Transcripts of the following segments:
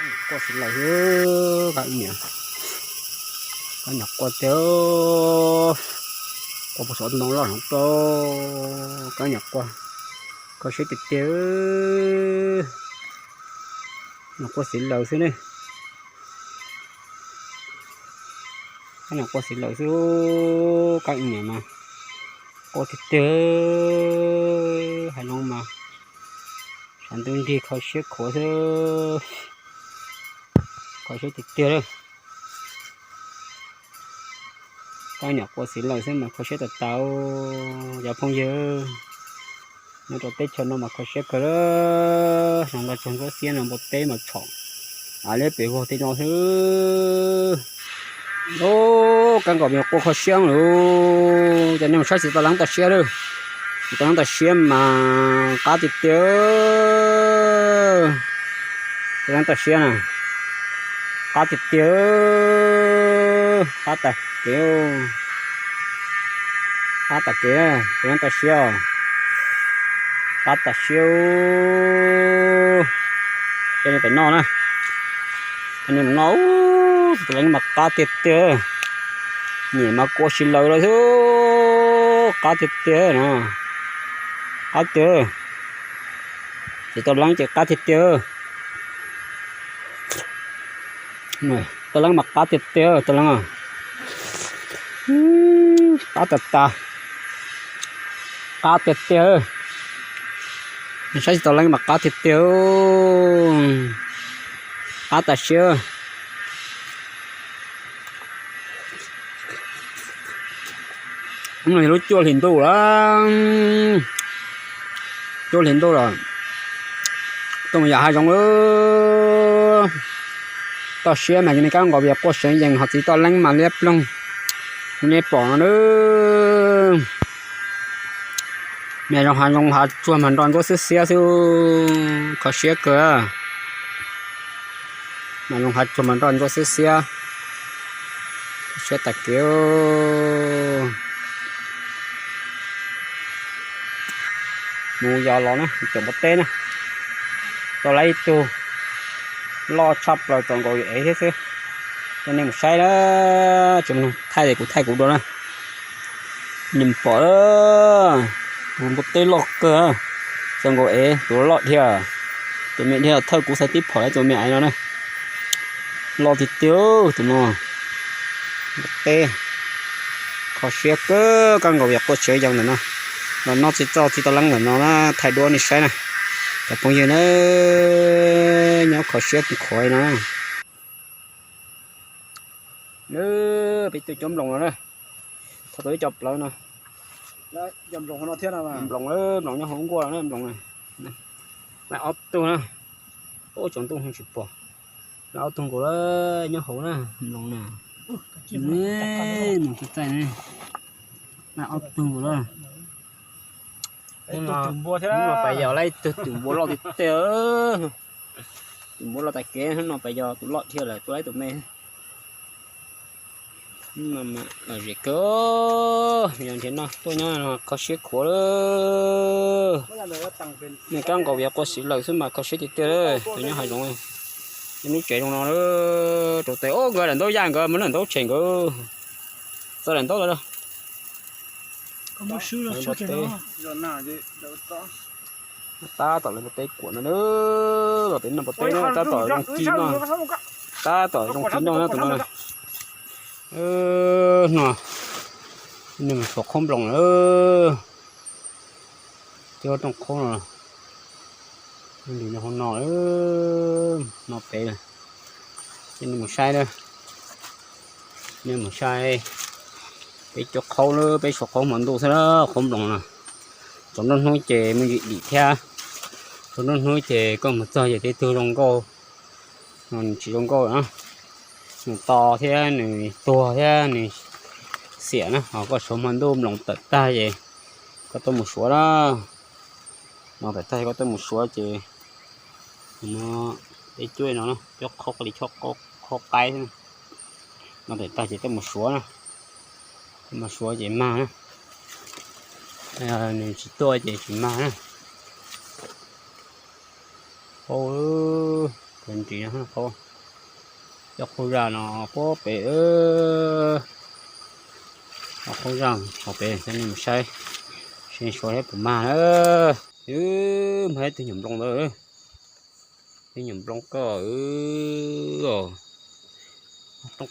Quaj xis laws xwb, kab niam, kab niam quaj tiag, quaj puag saum ntoo loj hloov plaws, kab niam quaj, kho siab tiag tiag, niam quaj xis laws xwb ne. Kab niam quaj xis laws xwb, kab niam mas quaj tiag tiag, hais zoo mas, sav ntuj nrig kho siab khuav xwb, kho siab tiag tiag lawm. Kab niam quaj xis laws xwb mas kho siab tas tas, cov phooj ywg. Nyob rau teb chaws no mas kho siab kawg, hnav npua tsog ntsuab xiab no npua teb mas tshom, av liab pes vog tej no xwb. Ub, kab nkaus mas quaj kho siab lawm, cov nej mus saib txiv tau leeb toj siab lawm. Txiv tau leeb toj siab mas qab tiag tiag. Tau leeb toj siab na, qab tiag tiag, qab tas kev, qab tas kev, tau leeb toj siab, qab tas siab. Coj nej pem noj na, coj nej mus noj, txiv tau leeb mas qab tiag tiag, niam mas quaj xis laws lawm xwb, qab tiag tiag na, qab tiag. Txiv tau leeb ces qab tiag tiag. Tau leeb mas qab tiag tiag, tau leeb qab tas tas, qab tiag tiag. Saib txiv tau leeb mas qab tiag tiag, qab tas siab. Lub cuaj hlis ntuj lawm, cuaj hlis ntuj lawm, tuaj mus yam hav zoov, toj siab mas yog nej kab nkaus yog quaj seev yees, ho txiv toj leeb mas liab ploog, nej pom no na. Mas zoo hav zoov hav tsuag mas nroj ntsuab xiab xiab xwb, kho siab kawg. Mas zoo hav tsuag mas nroj ntsuab xiab xiab, kho siab tas kev. Mus yos los na, caum npua teb na, tau lawm ib tug loj tshaj plaws txaus nkaus ev thiab xwb. Coj nej mus saib na, tsis muaj neeg thaij ces kuv thaij kuv dua na. Nej pom, tus npua teb loj kawg, txaus nkaus ev, tus loj dhia, tus me dhia thawj kuv xaiv tib phom tus me aiv no na. Loj tiag tiag tus no. Npua teb kho siab kawg, kab nkaus yog quaj seev yees ntawm no. Los noj txiv txoj txiv tau leeb ntawm no na, thaij duab nej saib na. Cov phooj ywg na, nyob kho siab khuav no. Peb tuaj cuab nploos no na, thaij tau ib co plawv no. Nploos, nploos nyob hauv nkuaj no, nploos na. Lawm ob tug na, ub tsaus ntuj tsis pom. Lawm ob tug nkaus lawm nyob hauv na, nploos na. Nploos txaij txaij na. Lawm ob tug nkaus lawm. Hnub no pais yos lawm ib tug twm npua loj tiag tiag. Twm npua loj tas kev, hnub no pais yos tus loj dhia lawm, tua lawm tus me. Hnub no mas lom zem kawg, yog nrhiav noj tuaj nyob no kho siab khuav lawm. Nej kab nkaus yog quaj seev yees xwb mas kho siab tiag tiag, tus nyob hav zoov. Nyob lub tsev zoo no, rau tes nkawd daim ntaub yaj nkawd muaj daim ntaub tshem nkawd, txog daim ntaub lawm. Tab tom lawv npua teb kuam no, los pem no npua teb no tab tom zoo ci no, tab tom zoo ci noj na tus no. No, nej mus suav qhoob nploos na. Cov rooj qhoob no, nws nyob hauv no, no pem. Ces nej mus saib na, nej mus saib peb cov qhoob na, peb suav qhoob hmo ntuj xwb na, qhoob nploos na. Tsaus nruab hnub ces me ntsis dim thiab, tsaus nruab hnub ces koj mus txog ces tej tug zoo nkauj, nws tsis zoo nkauj na. Nws to thiab nws tuag thiab nws xiam na, ho koj suav hmo ntuj nploos tawm tag ces koj tuaj mus suav na. Nploos tawm tag koj tuaj mus suav ces no, peb cuab no, cuab qhoob li cuab qhoob qaib xwb. Nploos tawm tag ces tuaj mus suav na, tuaj mus suav ces mag na. Nws tsis tuaj ces tsis mag na. Qhoob, Ntsis no, cov qhaub zaj no puag pem, cov qhaub zaj hauv pem, coj nej mus saib, saib suav saib puas mag na. Mag ib tug nyuam nploos ntawd, ib nyuam nploos koj, roob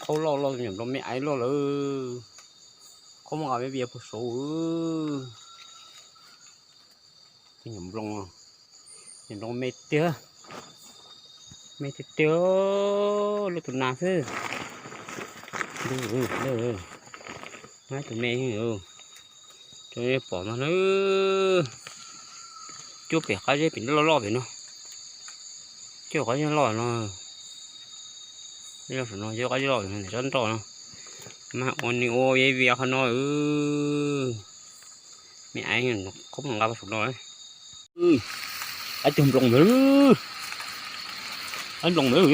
qhaub loj loj, nyuam nploos me aiv loj lawm, qhaub muaj nqa me vias puag saud. Tus nyuam nploos, nyuam nploos me tiag, me tiag tiag, luaj tus nas xwb. Tus me, cov pom no na, cuab pem qab zeb pem loj loj pem no, cuab qab zeb loj no, no cuab qab zeb loj pem no, tsob nroj no, mas ua nws ua vias qhov no. Me aiv, qhaub muaj nqa puag saum no. Ib tug nploos ntawd, ib nploos ntawd,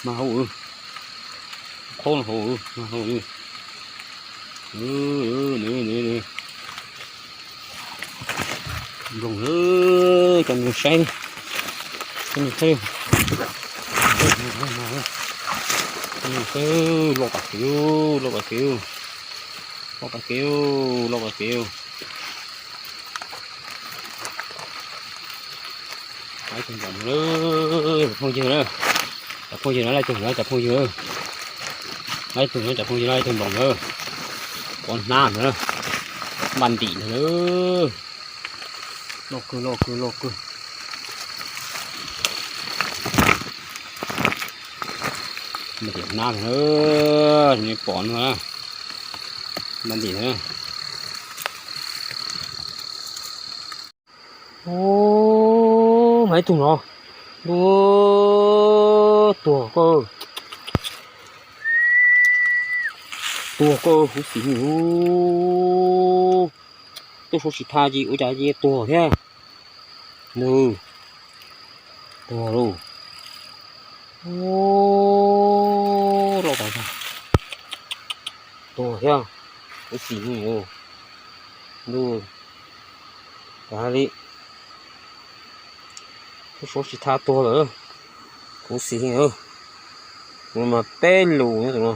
mag hauv, qhaub hauv, mag hauv. Nploos, coj nej saib, coj nej saib, coj nej saib, loj tas kev, loj tas kev, loj tas kev, loj tas kev. Phooj ywg, cov phooj ywg na, cov phooj ywg na, cov phooj ywg, ib tug no cov phooj ywg na, ib tug nploos na, quav hnab ntawd, npaj ntim ntawd, loj kawg loj kawg loj kawg. Npaj ntim hnab ntawd, nej pom no, npaj ntim ntawd. Ub, mas ib tug no, ub, tuag koj, tuag koj, huv xim, ub, tuaj suav tsis thaj ces ua cas ces tuag thiab. Nws tuag lauj. Ub, loj tas zog, tuag thiab, huv xim, nws tas li. Tuaj suav tsis thaj tuag lawm. Kuv xis heev, kuv mas peb lus tus no,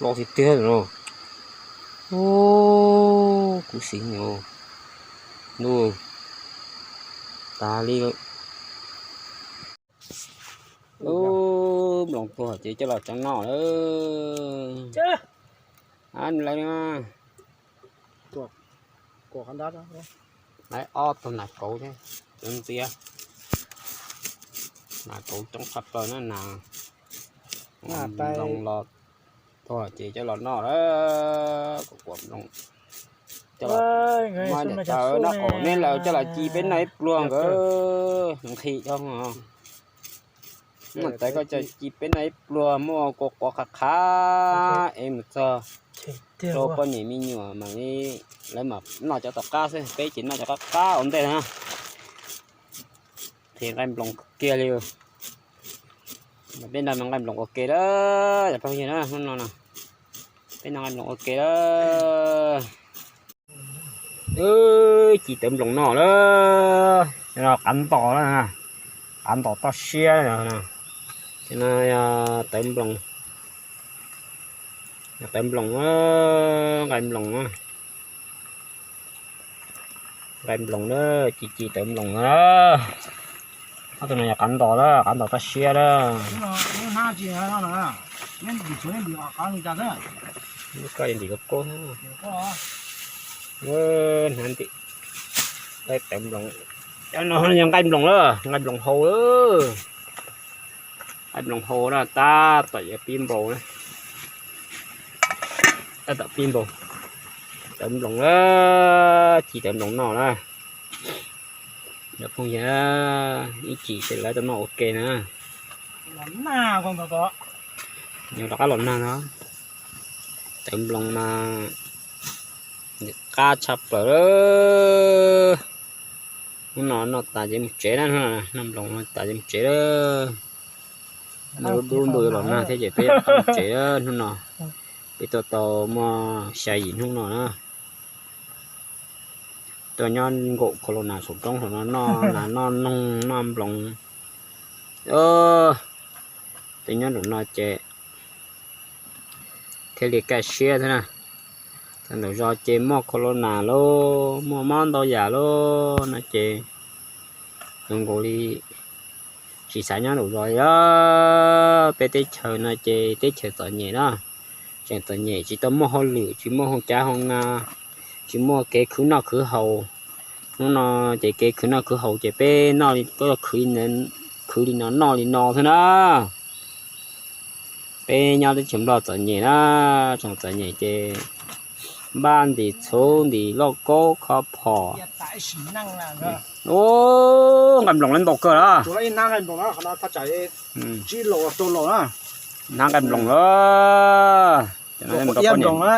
loj tiag tiag tus no. Kuv xis heev, ntuj, tas li lawm. Ub, nploos tuag ces coj los tseev noj lawm. Lawv ob tug nas kauv thiab, ntxias nas kauv coob tshaj plaws na, nas nploos los tuag ces coj los noj lawm. Kuv kuam nploos coj los, muab niam tais noj qaum neb lawm coj los ci peb noj ib pluag nkawd nqhis dhau. Niam tais koj coj ci peb noj ib pluag muaj kua quav qhav qhav es mus txog rau poj niam me nyuam mas lawv mam noj cov tom qab xwb, peb ces noj cov qab qab ua ntej na. Qhia nqaij nploos kiag li. Peb noj nqaij nploos ua ke lawm, cov phooj ywg na, hnub no peb noj nqaij nploos ua ke lawm. Ci tawv nploos noj lawm, qav ntos lawm, qav ntos toj siab. Ces no yog tawv nploos, tawv nploos, nqaij nploos, nqaij nploos na, ci ci tawv nploos na. Ob tug no yog qav ntos lawm, qav ntos toj siab lawm. Koj ntim koj kub, hnab ntim, tawv nploos. Cov no yog nqaij nploos lawm, nqaij nploos hau lawm. Nqaij nploos hau na, tab tom yuav pib npaus na, tab tom pib npaus. Tawv nploos na, ci tawv nploos noj na. Cov phooj ywg, ib chim ces lawv tau noj ua ke na. Yog rov qab los nag no, tawv nploos mas qab tshaj plaws. Hnub no noj tas ces mus tsev na, noj nploos tas ces mus tsev lawm. Ntuj, ntuj yuav los nag thiab ces peb mus tsev hnub no. Peb tuaj tau muaj xya yim hnub no na. tuaj nyob nkaum khau los nas saum roob saum no noj nas noj noog noj nploos. Tuaj nyob nraum no ces thiaj li kaj siab thiab na. Txog nraum zos ces muaj khau los nas lauj, muaj mob ntau yam lauj no ces zoo nkaus li tsis xav nyob nraum zos li. Peb teb chaws no ces teb chaws txom nyem na, tseem txom nyem tsis tau muaj hauj lwm, tsis muaj hoo cav hoo na, tsis muaj kev khwv noj khwv haus. Hnub no ces kev khwv noj khwv haus ces peb noj li, khwv li no noj li no xwb na. Peb nyob teb chaws Nplog txom nyem na, tseem txom nyem ces npaj ntim txhuv ntim lauj kaub kho phom. Ub, nqaij nploos lawv npau kawg los? Hnab nqaij nploos los.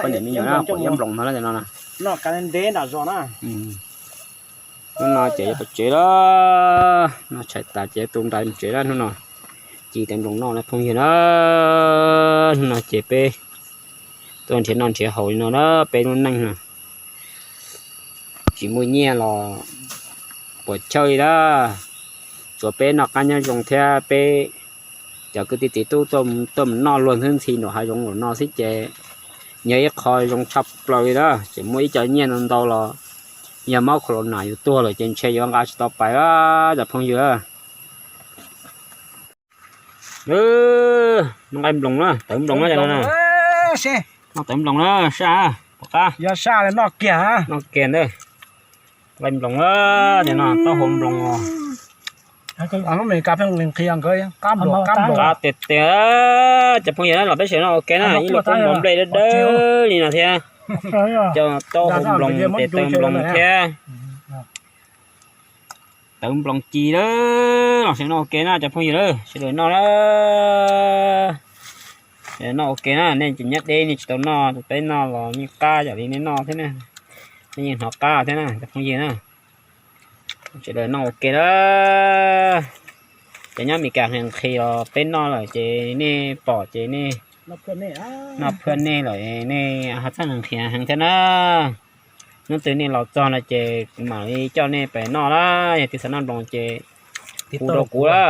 Poj niam me nyuam na, pom iab nploos no no. Hnub no ces yuav pov tsev lawm, noj tshais tas ces yuav tu nrais mus tsev lawm hnub no. Ci tais nploos noj na phooj ywg na. Hnub no ces peb tuaj nrhiav noj nrhiav haus li no na, peb lub neej no tsis muaj nyiaj los puas chawj li na. Tsuas peb noj qab nyob zoo thiab peb cov kwv tij txiv tub tuaj mus noj luag ntxhwb ntxhi nraum hav zoov nraum no xwb ces yog ib qho zoo tshaj plaws li na. Tseem muaj ib co nyiaj ntau ntau los yog mob khau los nas yus tuag lawm ces ntshe yuav nqa tsis tau pais cov phooj ywg. Noj nqaij nploos na, tawv nploos na, noj tawv nploos na, saj, pom qab, noj kiag ntawd. Nqaij nploos na, taub hau nploos. Qab tiag tiag. Cov phooj ywg na, los peb sawv noj ua ke na, ib lub koob nplej dawb dawb li no thiab, cov taub hau nploos, tes taw nploos thiab tawv nploos ci lawm. Los sawv noj ua ke na cov phooj ywg na, sawv daws noj na. Sawv daws noj ua ke na, nej tsis nyob deb nej tsis tau noj, peb noj los yeej qab yam li nej noj thiab na. Nej yeej hnov qab thiab na cov phooj ywg na. Sawv daws noj ua ke na. Cov nyob Meskas nqhis nqhis los peb noj lawm ces nej pom ces nej noj phwj nej lawm, nej ho txhob nqhis heev thiab na. Hnub twg nej los txog no ces kuv mam li coj nej pais noj na. Yog tus xav noj nploos ces hu rau kuv na,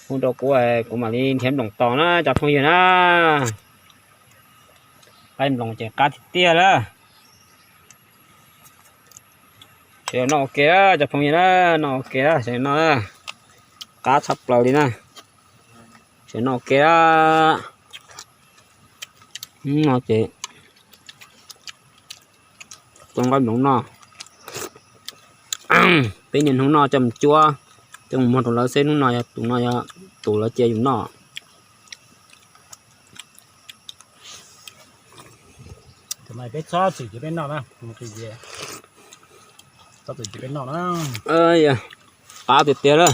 hu rau kuv, kuv mam li nrhiav nploos tos na cov phooj ywg na. Nqaij nploos ces qab tiag tiag lawm. Sawv daws noj ua ke cov phooj ywg na, noj ua ke sawv daws noj, qab tshaj plaws li na. Sawv daws noj ua ke. Hnub no ces tau nqaij nploos noj. Peb niaj hnub noj coj mus cuab, coj mus muag rau lawv xwb, hnub no yog tus no yog tus lawv cia yus noj. Peb txhob txwm ces peb noj na. Txhob txwm ces peb noj na. Qab tiag tiag na.